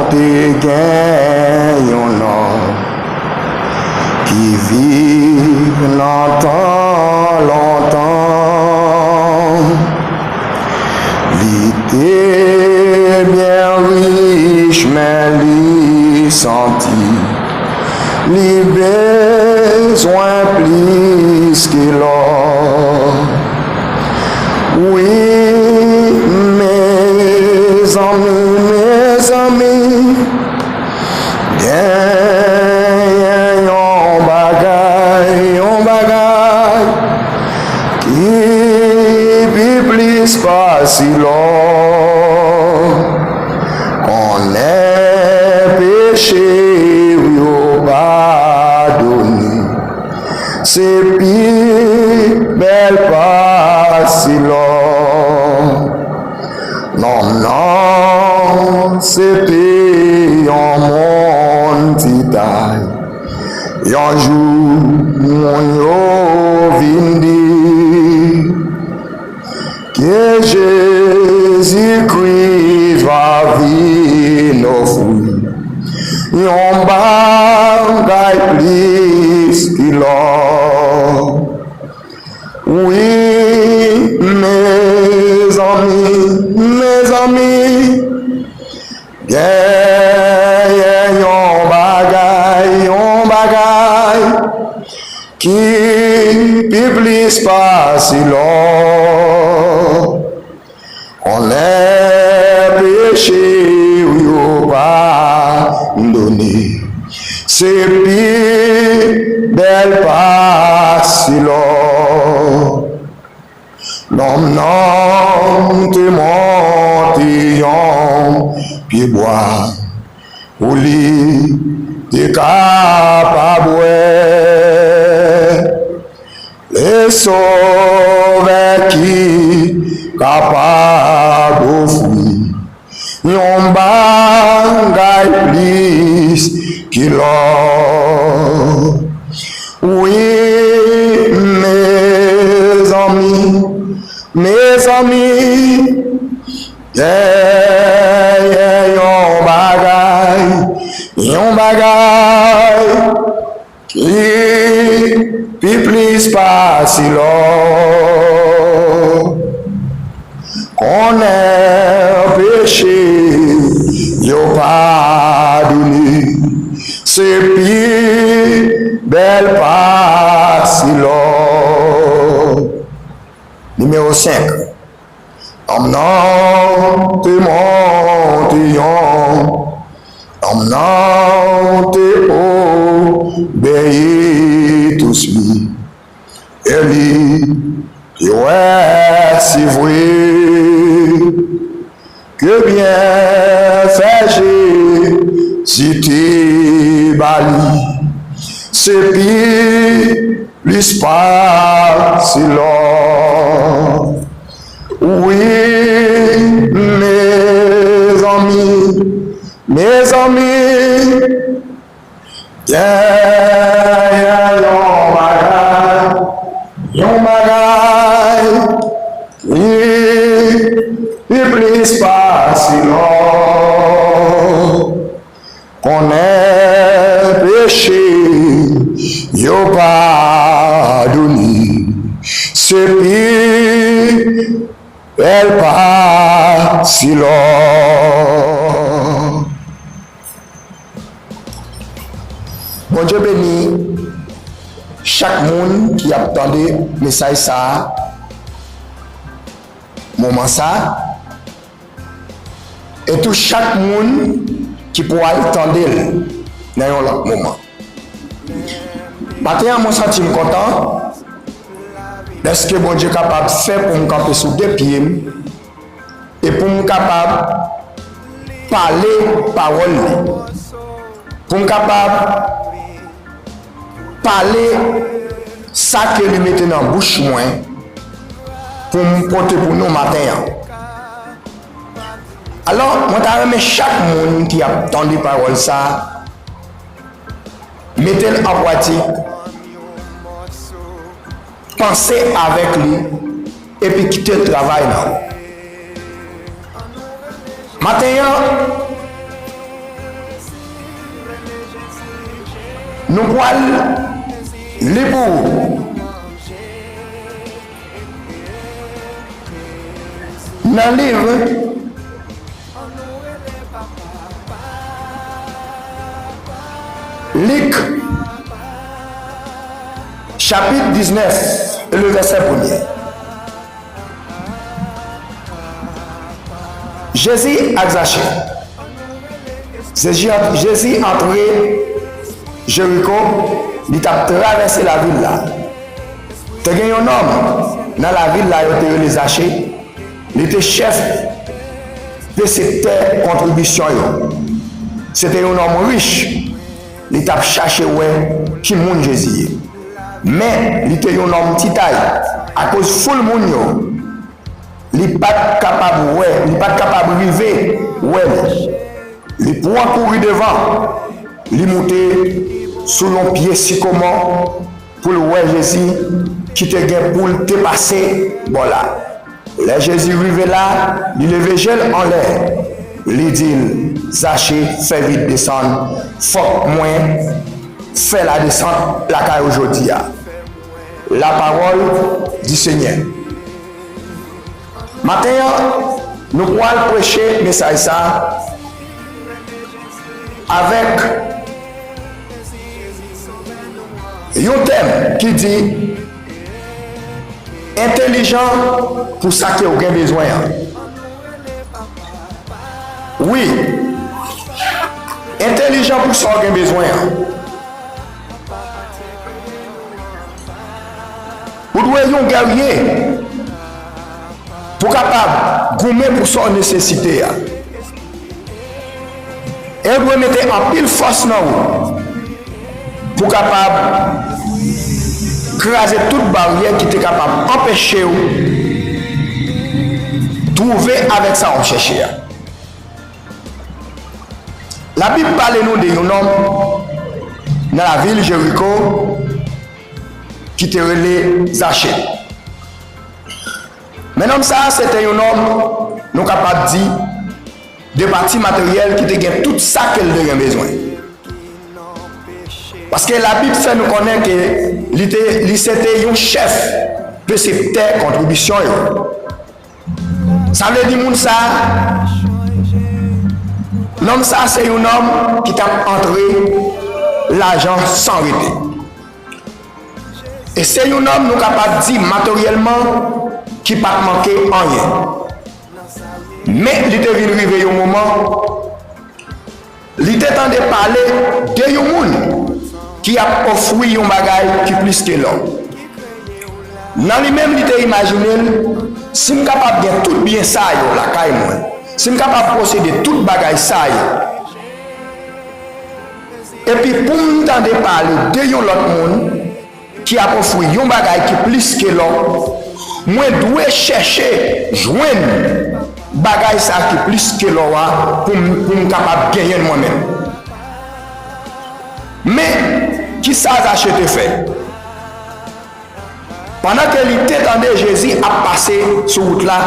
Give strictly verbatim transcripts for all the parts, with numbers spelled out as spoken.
Te gen yon nonm ki viv nan tan lontan. Li te byen rich, men li santi li bezwen plis ke lò. Wi, mezanmi, mezanmi, genyen yon bagay, yon bagay ki pi plis pase lò. Konnen peche w yo padone, se pi bèl pase lò. Nonm nan se te yon moun ti tay. Yon jou, moun yo vin di ke Jezikri va vin ofri yon bagay plis ki lò. Wi, mezanmi, mezanmi, genyen yon bagay, yon bagay ki pi plis pase lò. Konnen peche w yo padone, se pi bèl pase lò. Nonm nan te monte yon pyebwa pou li te kapab wè Lesovè ki kapab ofri yon bagay plis ke lò. Wi, mezanmi, mezanmi, genyen yon bagay, yon bagay ki pi plis pase lò. Konnen peche yo padone, se pi bèl pase lò. Nimewo senk. Nonm nan te monte yon Nonm nan te obeyi tou swit. E li te wè se vre ke byenfè Jezi te ba li se pi plis pase lò. Wi, mezanmi, mezanmi, genyen yon bagay, yon bagay ki pi plis pase lò. Konnen peche yo padone, se pi bèl pase lò. Bondye beni chak moun ki ap tande mesaj sa a, moman sa a, e tou chak moun ki pou al tande l nan yon lòt moman. Maten an, mwen santi m kontan dèske Bondye kapab fè pou m kanpe sou de pye m e pou m kapab pale pawòl li, pou m kapab pale sa ke li mete nan bouch mwen pou m pote pou nou maten an. Alò, mwen ta renmen chak moun ki ap tande pawòl sa a, mete l an pratik, panse avèk li, epi kite l travay nan ou. Maten an, Nou pral li pou ou nan liv Lik, chapit diznèf, e le vèsè premye. Jezi ak Zache. Jezi, Jezi antre Jeriko, li t ap travèse lavil la. Te gen yon nonm nan lavil la, yo te rele Zache. Li te chèf reseptè kontribisyon yo. Se te yon nonm rich. Li t ap chache wè ki moun Jezi ye. Men, li te yon nonm ti tay. Akoz foul moun yo, li pa t kapab wè, li pa t kapab rive wè li. Li pran kouri devan, li moute sou yon pye sikomò pou l wè Jezi ki te gen pou l te pase bò la. Lè Jezi rive la, li leve je l anlè, li di l, Zache, fè vit desann, fòk mwen fè ladesant lakay ou jodi a. La parole du Seigneur. Maten an, nou pral preche mesaj sa a avèk yon tèm ki di, entelijan pou sa ke w gen bezwen an. Wi, entelijan pou sa w gen bezwen an. Ou dwe yon gèrye pou w kapab goumen pou sa w nesesite a. E w dwe mete anpil fòs nan ou pou w kapab kraze tout baryè ki te kapab anpeche w twouve avèk sa w ap chèche a. Labib pale nou de yon nonm nan lavil Jeriko ki te rele Zache. Men nonm sa a, se te yon nonm, nou kapab di, de pati materyèl ki te gen tout sa ke l te gen bezwen. Paske Labib fè nou konnen ke li te, li se te yon chèf reseptè kontribisyon yo. Sa vle di moun sa a, nonm sa a se yon nonm ki t ap antre lajan san rete. E se yon nonm nou kapab di materyèlman ki pa t manke anyen. Men li te vin rive yon moman, li te tande pale de yon moun ki ap ofri yon bagay ki plis ke lò. Nan li menm, li te imajine l, si m kapab gen tout byen sa yo lakay mwen, si m kapab posede tout bagay sa yo, epi pou m tande pale de yon lòt moun ki ap ofri yon bagay ki plis ke lò, mwen dwe chèche jwenn bagay sa ki plis ke lò a pou m, pou m kapab genyen l mwen menm. Men, ki sa Zache te fè? Pandan ke li te tande Jezi ap pase sou wout la,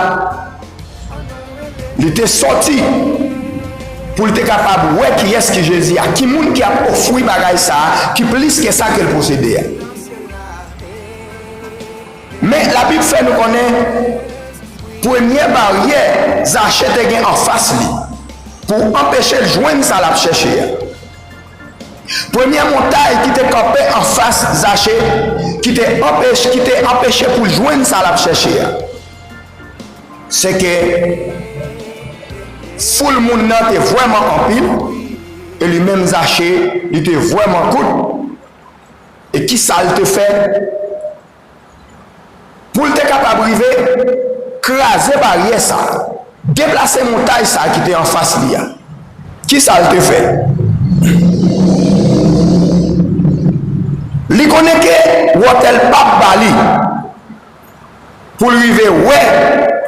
li te sòti pou l te kapab wè kiyès ki Jezi a, ki moun ki ap ofri bagay sa a, ki plis ke sa ke l posede a. Men, Labib fè nou konnen premye baryè Zache te gen anfas li pou anpeche l jwenn sa l ap chèche a. Premye montay ki te kanpe anfas Zache, ki te anpeche, ki te anpeche pou l jwenn sa l ap chèche a, se ke foul moun nan te vrèman anpil, e li menm Zache, li te vrèman kout. E ki sa l te fè? Pou l te kapab rive kraze baryè sa a, deplase montay sa a ki te anfas li a, ki sa l te fè? Li konnen ke wòtè l p ap ba li pou l rive wè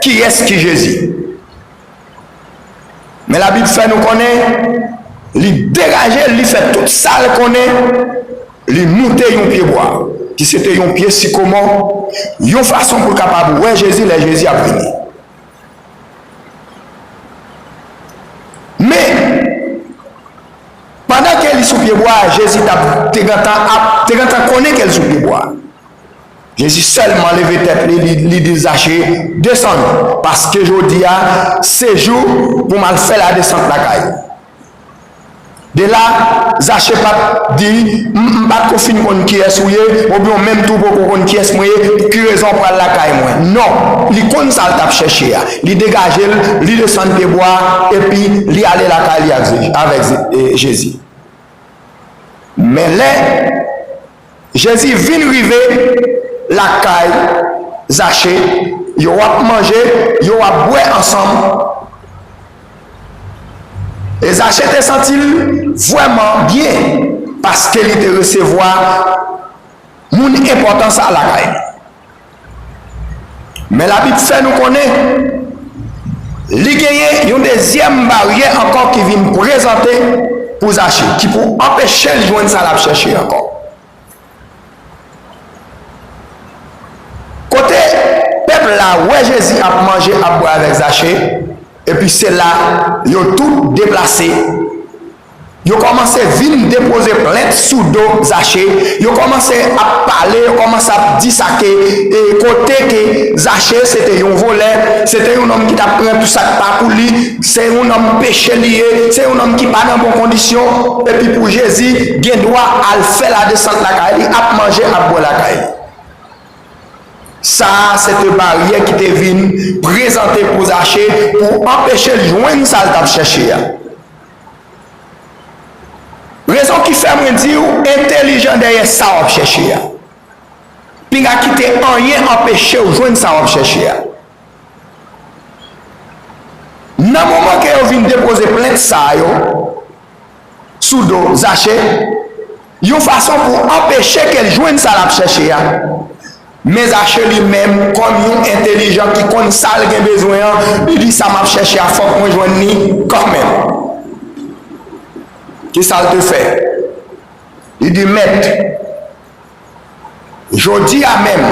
kiyès ki Jezi. Men Labib fè nou konnen, li degaje l, li fè tout sa l konnen, li moute yon pyebwa, ki se te yon pye sikomò, yon fason pou l kapab wè Jezi lè Jezi ap vini. Men, pandan ke li sou pye bwa a, Jezi t ap, te gentan ap, te gentan konnen ke l sou pye bwa a. Jezi sèlman leve tèt li, li, li di Zache, desann, paske jodi a, se jou pou m al fè ladesant lakay ou. De la, Zache pa t di, "M, m pa t ko fin konn kiyès ou ye, oubyen w menm tou poko konn kiyès mwen ye, pou ki rezon w pral lakay mwen?" Non, li konn sa l t ap chèche a. Li degaje l, li desann pye bwa a, epi li ale lakay li ak Ze-, avèk Ze-, e, Jezi. Men lè Jezi vin rive lakay Zache, yo ap manje, yo ap bwè ansanm. E Zache te santi l vrèman byen paske li te resevwa moun enpòtan sa a lakay li. Men Labib fè nou konnen, li genyen yon dezyèm baryè ankò ki vin prezante pou Zache, ki pou anpeche l jwenn sa l ap chèche ankò. Kote pèp la wè Jezi ap manje, ap bwè avèk Zache, epi se la yo tout deplase. Yo kòmanse vin depoze plent sou do Zache. Yo kòmanse ap pale, yo kòmanse ap di sa ke, e, kote ke Zache se te yon vòlè, se te yon nonm ki t ap pran tout sa k pa pou li, se yon nonm peche li ye, se yon nonm ki pa nan bon kondisyon. Epi pou Jezi gen dwa al fè ladesant lakay li, ap manje, ap bwè lakay li. Sa a se te baryè ki te vin prezante pou Zache pou anpeche l jwenn sa l t ap chèche a. Rezon ki fè mwen di w entèlijan dèyè sa w ap chèche a. Pinga kite anyen anpeche w jwenn sa w ap chèche a. Nan moman ke yo vin depoze plent sa yo sou do Zache, yon fason pou anpeche ke l jwenn sa l ap chèche a, men Zache li menm, kòm yon entèlijan ki konn sa l gen bezwen an, li di, "Sa m ap chèche a, fòk mwen jwenn li kanmenm." Kisa l te fè? Li di, "Mèt, jodi a menm,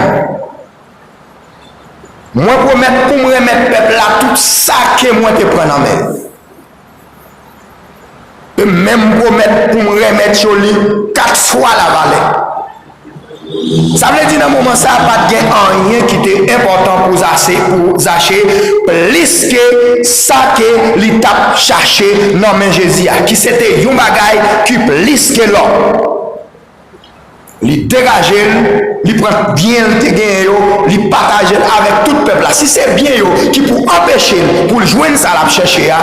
mwen pwomèt pou m renmèt pèp la tout sa ke mwen te pran nan men l. E menm m pwomèt pou m renmèt yo li kat fwa lavalè." Sa vle di nan moman sa a, pa t gen anyen ki te enpòtan pou Zache, pou Zache, plis ke sa ke li t ap chache nan men Jezi a, ki se te yon bagay ki plis ke lò. Li degaje l, li pran byen l te genyen yo, li pataje l avèk tout pèp la. Si se byen yo ki pou anpeche l pou l jwenn sa l ap chèche a,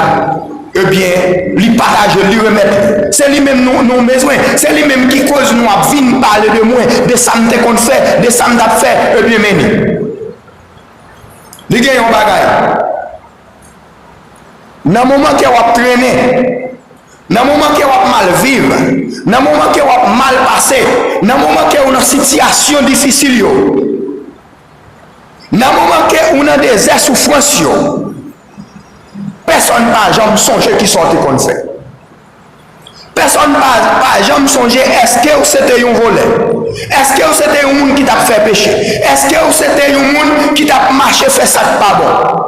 ebyen, li pataje l, li remèt li. Se li menm nou, nou bezwen. Se li menm ki koz nou ap vin pale de mwen, de sa m te konn fè, de sa m t ap fè. Ebyen, men li. Li gen yon bagay. Nan moman ke w ap trennen, nan moman ke w ap mal viv, nan moman ke w ap mal pase, nan moman ke w nan sitiyasyon difisil yo, nan moman ke w nan dezè soufrans yo, pèsonn pa janm sonje kisa w te konn fè. Pèsonn pa, pa janm sonje èske w se te yon vòlè, èske w se te yon moun ki t ap fè peche, èske w se te yon moun ki t ap mache fè sa k pa bon.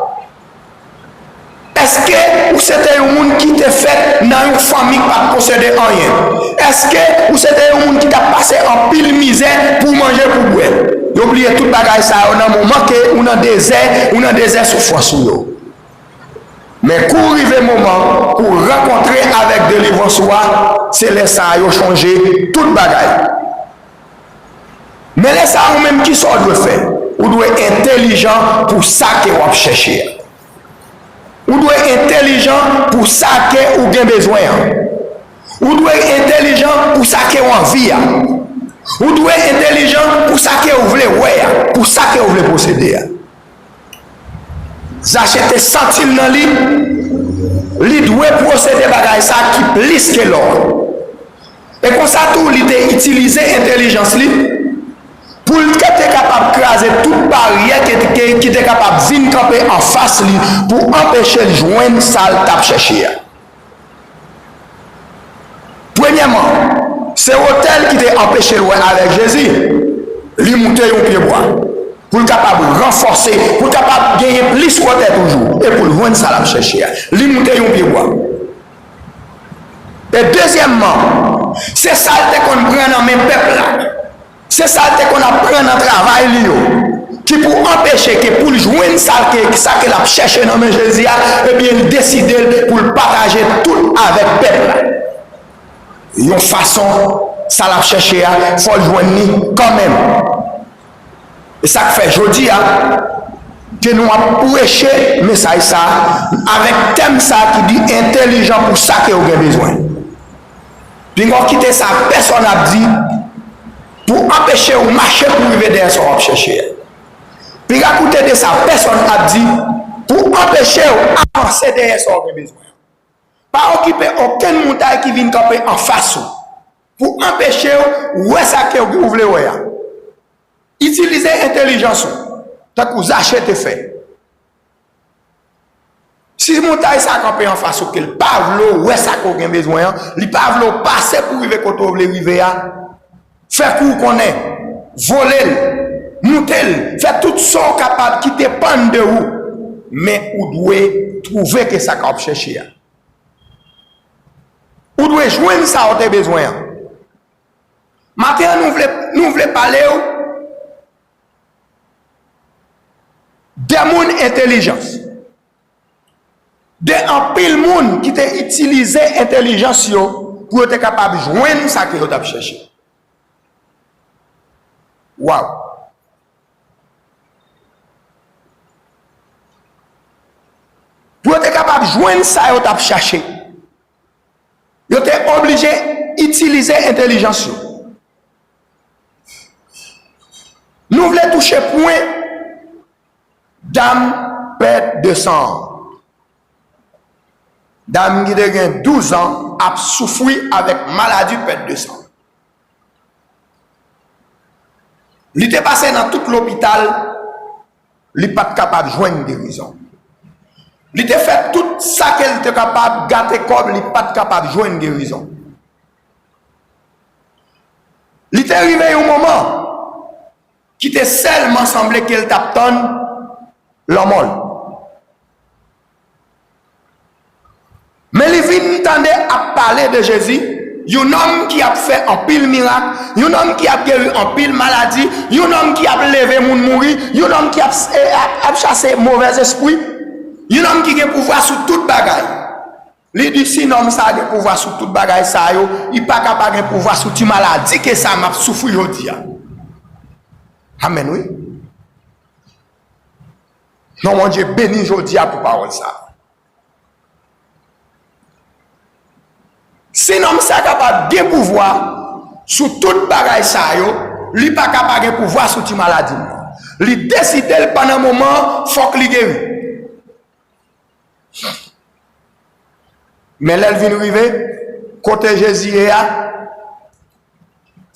Èske ou se te yon moun ki te fèt nan yon fanmi k pa t posede anyen? Èske ou se te yon moun ki t ap pase anpil mizè pou manje, pou bwè? Yo bliye tout bagay sa yo nan moman ke ou nan dezè, ou nan dezè soufrans ou yo. Men kou rive moman pou rankontre avèk delivrans ou a, se lè sa a yo chonje tout bagay. Men lè sa a, ou menm, kisa w dwe fè? Ou dwe entèlijan pou sa ke w ap chèche a. Ou dwe entèlijan pou sa ke ou gen bezwen an. Ou dwe entèlijan pou sa ke w anvi a. Ou dwe entèlijan pou sa ke w vle wè a, pou sa ke w vle posede a. Zache te santi l nan li, li dwe posede bagay sa ki plis ke lò. E konsa tou, li te itilize entèlijans li pou l te, te kapab kraze tout baryè ki, ki, ki te kapab vin kanpe anfas li pou anpeche l jwenn sa l t ap chèche a. Premyèman, se wotè l ki te anpeche l wè avèk Jezi. Li moute yon pyebwa pou l kapab ranfòse, pou l kapab genyen plis wotè toujou, e pou l jwenn sa l ap chèche a. Li moute yon pyebwa. E dezyèmman, Se sa l te konn pran nan men pèp la. Se sa l te konn ap pran nan travay li yo. Ki pou anpeche ke pou l jwenn sa ke, sa ke l ap chèche nan men Jezi a, ebyen, l deside l pou l pataje tout avèk pèp la. Yon fason, sa l ap chèche a, fò l jwenn li kanmenm. E sa k fè jodi a, ke nou ap preche mesaj sa a, avèk tèm sa a ki di entèlijan pou sa ke w gen bezwen. Pinga w kite sa pèsonn ap di pou anpeche w mache pou rive dèyè sa w ap chèche a. Pinga koute de sa pèsonn ap di pou anpeche w avanse dèyè sa w gen bezwen. Pa okipe okenn moutay ki vin kanpe anfas ou pou anpeche w wè sa ke w vle wè a. Itilize entèlijans ou, tankou Zache te fè. Si montay sa kanpe anfas ou, ke l pa vle w wè sa ke w gen bezwen an, li pa vle w pase pou rive kote w vle rive a, fè kou w konnen, vole l, moute l, fè tout sa w kapab ki depann de ou. Men ou dwe twouve ke sa ke w ap chèche a. Ou dwe jwenn sa w te bezwen an. Maten an, nou vle, nou vle pale w de moun entèlijans. De anpil moun ki te itilize entèlijans yo pou yo te kapab jwenn sa ke yo t ap chèche. Waw! Pou yo te kapab jwenn sa yo t ap chache, yo te oblije itilize entèlijans yo. Nou vle touche pwen dam pèt de san an. Dam ki te gen douz an ap soufri avèk maladi pèt de san. Li te pase nan tout lopital, li pa t kapab jwenn gerizon. Li te fè tout sa ke l te kapab, gate kò l, li pa t kapab jwenn gerizon. Li te rive yon moman ki te sèlman sanble ke l t ap tann lanmò l. Men li vin tande ap pale de Jezi, yon nonm ki ap fè anpil mirak, yon nonm ki ap geri anpil maladi, yon nonm ki ap leve moun mouri, yon nonm ki ap, e, ap, ap chase movèzespri, yon nonm ki gen pouvwa sou tout bagay. Li di, si nonm sa a gen pouvwa sou tout bagay sa yo, li pa ka pa gen pouvwa sou ti maladi ke sa m ap soufri jodi a. Amèn, wi. Non, Bondye beni jodi a pou pawòl sa a. Si nonm sa kapab gen pouvwa sou tout bagay sa yo, li pa ka pa gen pouvwa sou ti maladi m nan. Li deside l pandan moman an, fòk li geri. Men lè l vin rive kote Jezi ye a,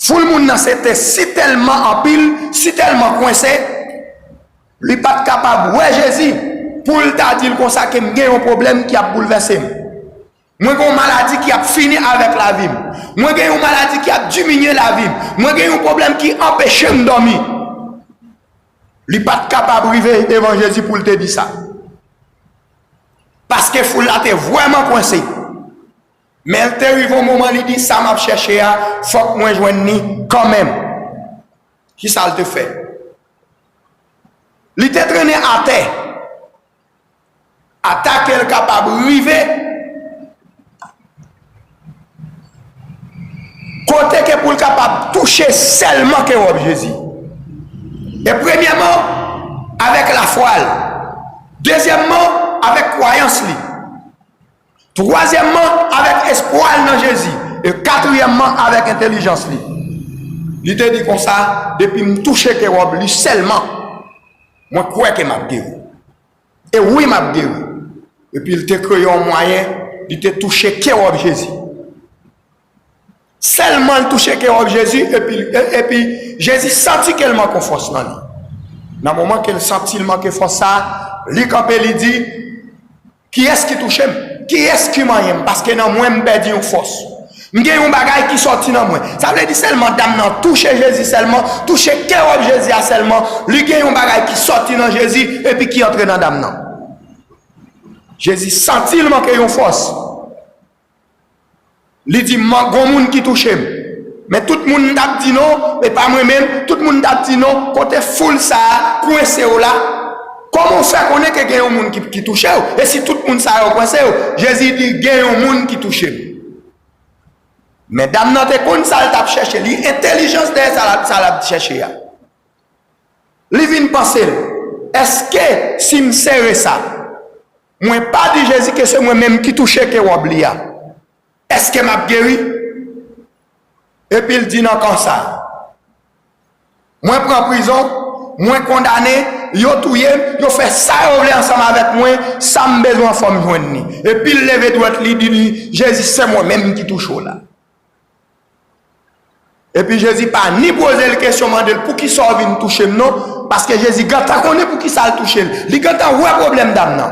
foul moun nan se te si tèlman anpil, si tèlman kwense, li pa t kapab wè Jezi pou l ta di l konsa ke m gen yon pwoblèm ki ap boulvèse m. Mwen gen yon maladi ki ap fini avèk lavi m. Mwen gen yon maladi ki ap diminye lavi m. Mwen gen yon pwoblèm ki anpeche m dòmi. Li pa t kapab rive devan Jezi pou l te di sa. Paske foul la te vrèman kwense. Men l te rive yon moman, li di, sa m ap chèche a, fòk mwen jwenn li kanmenm. Kisa l te fè? Li te trennen atè. Ata ke l kapab rive kote ke pou l kapab touche sèlman ke wòb Jezi. E premyèman, avèk lafwa l. Dezyèmman, avèk kwayans li. Twazyèmman, avèk espwa l nan Jezi. E katriyèmman, avèk entèlijans li. Li te di konsa, depi m touche ke wòb li sèlman, mwen kwè ke m ap geri. E wi, m ap geri. Epi l te kreye yon mwayen, li te touche ke wòb Jezi. Sèlman l touche ke wòb Jezi, epi, e- epi Jezi santi ke l manke yon fòs nan li. Nan moman ke l santi l manke fòs sa a, li kanpe, li di, kiyès ki touche m? Kiyès ki manyen m? Paske nan mwen, m pèdi yon fòs. M gen yon bagay ki sòti nan mwen. Sa vle di sèlman dam nan touche Jezi sèlman, touche ke wòb Jezi a sèlman, li gen yon bagay ki sòti nan Jezi epi ki antre nan dam nan. Jezi santi l manke yon fòs. Li di, "Man, gon moun ki touche m." Men tout moun t ap di non, e pa mwen menm, tout moun t ap di non, kote foul sa a kwense w la? Kòman w fè konnen ke gen yon moun ki, ki touche w? E si tout moun sa yo kwense w? Jezi di, "Gen yon moun ki touche m." Men dam nan te konn sa l t ap chèche, li entèlijans dèyè sa l ap, sa l ap chèche a. Li vin panse l, "Èske si m sere sa, mwen pa di Jezi ke se mwen menm ki touche ke wòb li a, èske m ap geri?" Epi l di nan kan sa, "Mwen pran prizon, mwen kondane, yo touye m, yo fè sa yo vle ansanm avèk mwen, sa m bezwen fò m jwenn li." Epi l leve dwèt li, di li, "Jezi, se mwen menm ki touche w la." Epi Jezi pa ni poze l kesyon, mande l, "Poukisa w vin touche m non?" Paske Jezi gentan konnen poukisa l touche l. Li gentan wè pwoblèm dam nan.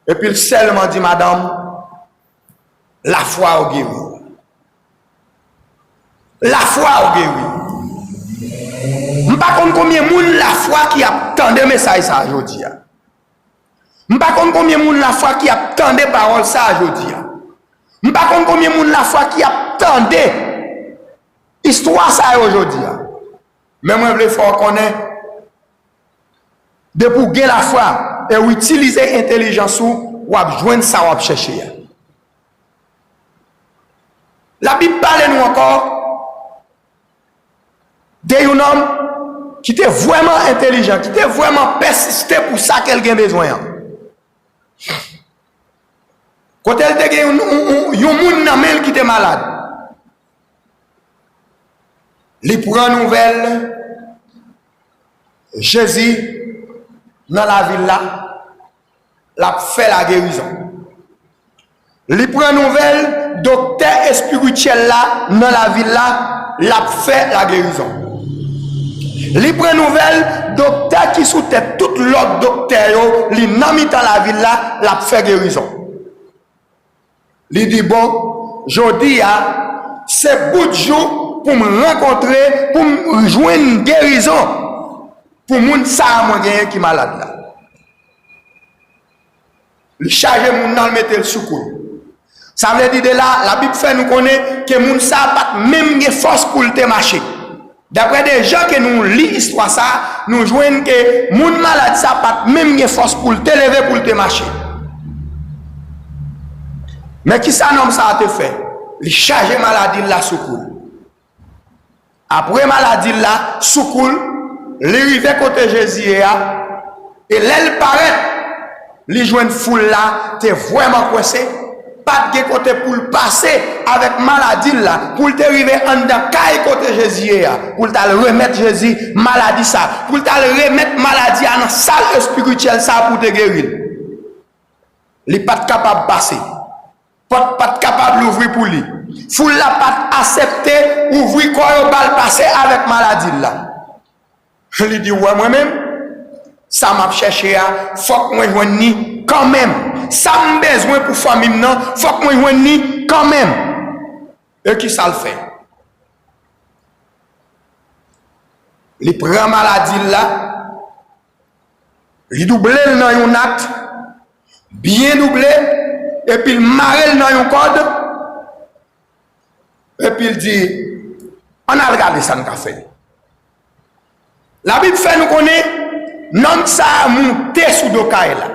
Epi l sèlman di, "Madanm, lafwa w geri w. Lafwa w geri w." M pa konn konbyen moun lafwa ki ap tande mesaj sa a jodi a. M pa konn konbyen moun lafwa ki ap tande pawòl sa a jodi a. M pa konn konbyen moun lafwa ki ap tande istwa sa yo jodi a. Men mwen vle fè w konnen, depi w gen lafwa e w itilize entèlijans ou, w ap jwenn sa w ap chèche a. Labib pale nou ankò de yon nonm ki te vrèman entèlijan, ki te vrèman pèsiste pou sa ke l gen bezwen an. Kote l te gen yon, yon, yon, yon moun nan men l ki te malad. Li pran nouvèl Jezi nan lavil la, l ap fè lagerizon. Li pran nouvèl doktè espirityèl la nan lavil la, l ap fè lagerizon. Li pran nouvèl doktè ki sou tèt tout lòt doktè yo, li nan mitan lavil la, l ap fè gerizon. Li di, "Bon, jodi a, se bout jou pou m rankontre, pou m jwenn gerizon pou moun sa a mwen genyen ki malad la." Li chaje moun nan, l mete l sou kou l. Sa vle di de la, Labib fè nou konnen ke moun sa a pa t menm gen fòs pou l te mache. Daprè de jan ke nou li istwa sa a, nou jwenn ke moun malad sa a pa t menm gen fòs pou l te leve, pou l te mache. Men ki sa nonm sa a te fè? Li chaje maladi l la sou kou l. Apre maladi l la sou kou l, li rive kote Jezi ye a, e lè l parèt, li jwenn foul la te vrèman kwense, pa t gen kote pou l pase avèk maladi l la, pou l te rive anndan kay kote Jezi ye a, pou l t al remèt Jezi maladi sa, pou l t al remèt maladi a nan sal espirityèl sa pou te geri l. Li pa t kapab pase. Pòt pa t kapab louvri pou li. Foul la pa t aksepte ouvri kò yo ba l pase avèk maladi l la. Li di, "Ou wè mwen menm, sa m ap chèche a, fòk mwen jwenn li kanmenm. Sa m bezwen pou fanmi m nan, fòk mwen jwenn li kanmenm." E ki sa l fè? Li pran maladi l la, li double l nan yon nat, byen double, epi l mare l nan yon kòd, epi l di, "Ann al gade sa n ka fè." Labib fè nou konnen, nonm sa a moute sou do kay la,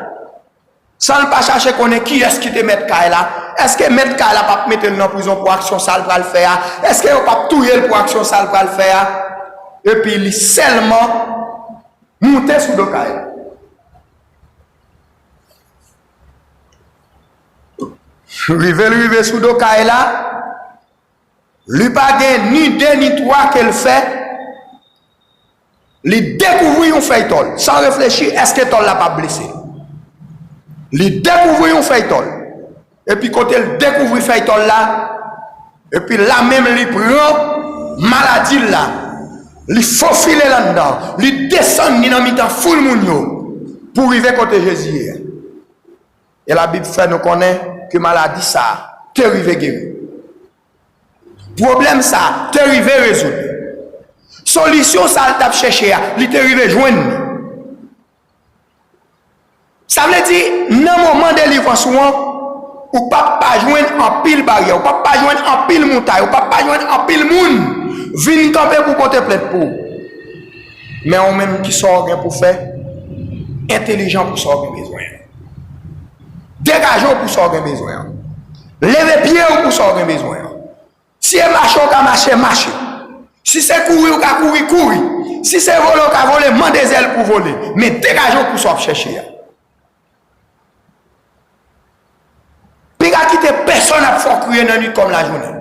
san l pa chache konnen kiyès ki te mèt kay la. Èske mèt kay la p ap mete l nan prizon pou aksyon sa l pral fè a? Èske yo p ap touye l pou aksyon sa l pral fè a? Epi li sèlman moute sou do kay la. Rive l rive sou do kay la, li pa gen ni de ni twa ke l fè, li dekouvri yon fèy tòl. San reflechi, èske tòl la p ap blese l? Li dekouvri yon fèy tòl. Epi kote l dekouvri fèy tòl la, epi la menm li pran maladi l la, li fofile l anndan, li desann li nan mitan foul moun yo pou rive kote Jezi ye a. E Labib fè nou konnen ke maladi sa a te rive geri. Pwoblèm sa a te rive rezoud. Solisyon sa a l t ap chèche a, li te rive jwenn li. Sa vle di, nan moman delivrans ou an, Ou p ap pa jwenn anpil baryè, ou p ap pa jwenn anpil moutay, ou p ap pa jwenn anpil moun vin kanpe pou pote plent pou ou. Men ou menm, ki sa w gen pou fè? Entelijan pou sa w gen bezwen an. Degaje w pou sa w gen bezwen an. Leve pye w pou sa w gen bezwen an. Si e mache w ka mache, mache. Si se kouri w ka kouri, kouri. Si se vole w ka vole, mande zèl pou vole. Men degaje w pou sa w ap chèche a. Pinga kite pèsonn ap fè w kriye nan nuit kòm lajounen.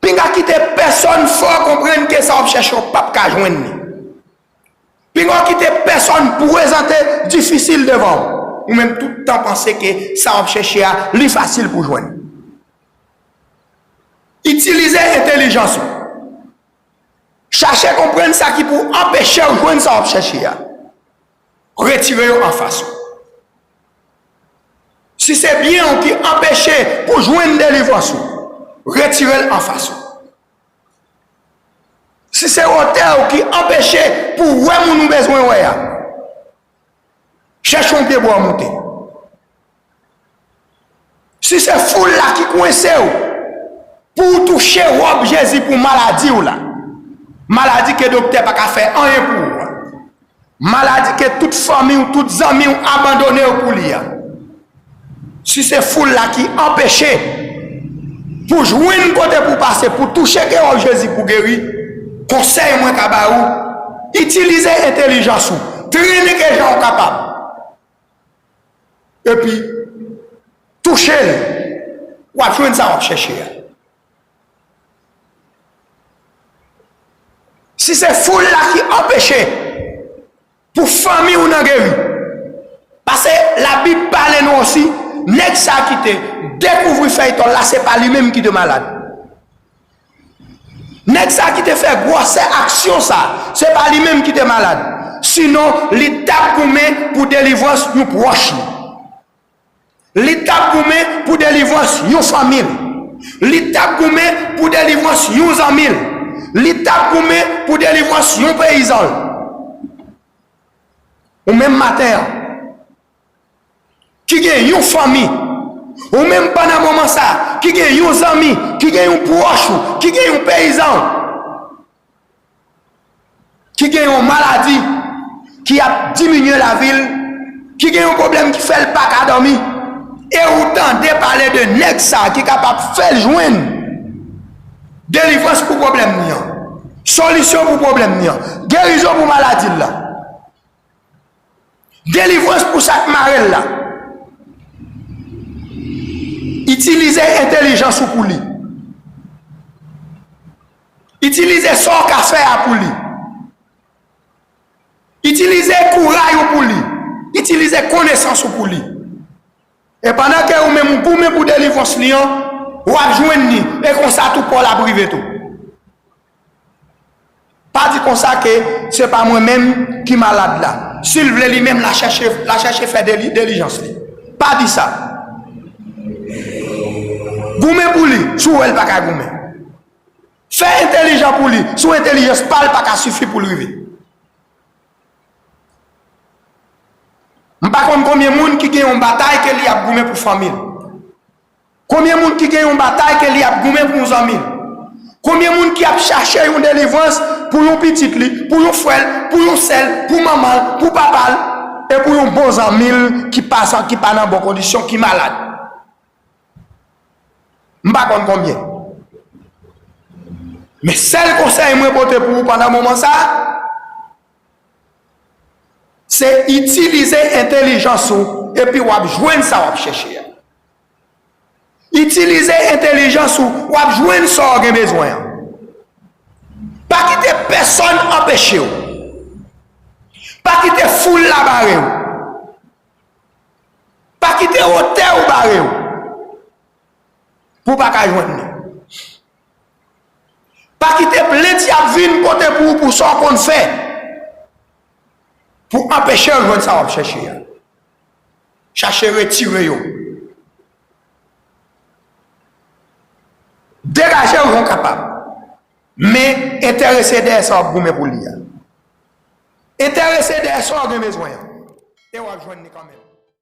Pinga kite pèsonn fè w konprann ke sa w ap chèche w p ap ka jwenn li. Pinga w kite pèsonn prezante difisil devan w. Ou menm tout tan panse ke sa w ap chèche a, li fasil pou jwenn. Itilize entèlijans ou. Chache konprann sa ki pou anpeche w jwenn sa w ap chèche a. Retire yo anfas ou. Si se byen w ki anpeche pou jwenn delivrans ou, retire l anfas ou. Si se wotè w ki anpeche pou w wè moun ou bezwen wè a, chèche yon pyebwa w moute. Si se foul la ki kwense w pou w touche wòb Jezi pou maladi w la, maladi ke doktè pa ka fè anyen pou ou a, maladi ke tout fanmi w, tout zanmi w abandone w pou li a, si se foul la ki anpeche pou jwenn kote pou pase, pou touche ke wòb Jezi pou geri, konsèy mwen ka ba ou, itilize entèlijans ou, trennen ke jan w kapab. Epi, touche l, w ap jwenn sa w ap chèche a. Si se foul la ki anpeche pou fanmi w nan geri, paske Labib pale nou osi, nèg sa ki te dekouvri fèy tòl la, se pa li menm ki te malad. Nèg sa ki te fè gwosè aksyon sa, se pa li menm ki te malad. Sinon, li t ap goumen pou delivrans yon pwòch li. Li t ap goumen pou delivrans yon fanmi l. Li t ap goumen pou delivrans yon zanmi l. Li t ap goumen pou delivrans yon peyizan l. Ou menm maten an, ki gen yon fanmi, ou menm pandan moman sa, ki gen yon zanmi, ki gen yon pwòch ou, ki gen yon peyizan ou, ki gen yon maladi ki ap diminye lavi l, ki gen yon pwoblèm ki fè l pa ka dòmi, e ou tande pale de nèg sa ki kapab fè l jwenn delivrans pou pwoblèm li an, solisyon pou pwoblèm li an, gerizon pou maladi l la. Delivrans pou sa k mare l la. Itilize entèlijans ou pou li. Itilize sa w ka fè a pou li. Itilize kouray ou pou li. Itilize konesans ou pou li. E pandan ke ou menm ou goumen pou delivrans li an, w ap jwenn li. E konsa tou pa w l ap rive tou. Pa di konsa ke se pa mwen menm ki malad la. Si l vle li menm, l a chèche, l a chèche fè deli-, delijans li. Pa di sa. Goumen pou li, si w wè l pa ka goumen. Fè entèlijan pou li, si w entèlijans pa l pa ka sifi pou l rive. M pa konn konbyen moun ki gen yon batay ke li ap goumen pou fanmi l. Konbyen moun ki gen yon batay ke li ap goumen pou yon zanmi l? Konbyen moun ki ap chache yon delivrans pou yon pitit li, pou yon frè l, pou yon sè l, pou manman l, pou papa l, e pou yon bon zanmi l ki pa sa, ki pa nan bon kondisyon, ki malad? M pa konn konbyen. Men sèl konsèy mwen pote pou ou pandan moman sa a, se itilize entèlijans ou, epi w ap jwenn sa w ap chèche a. Itilize entèlijans ou, w ap jwenn sa w gen bezwen an. Pa kite pèsonn anpeche w. Pa kite foul la bare w. Pa kite wotè w bare w pou w pa ka jwenn li. Pa kite plent y ap vin pote pou ou pou sa w konn fè pou anpeche w jwenn sa w ap chèche a. Chache retire yo. Degaje w jan w kapab. Men enterese dèyè sa w ap goumen pou li a. Enterese dèyè sa w gen bezwen an. E w ap jwenn li kanmenm.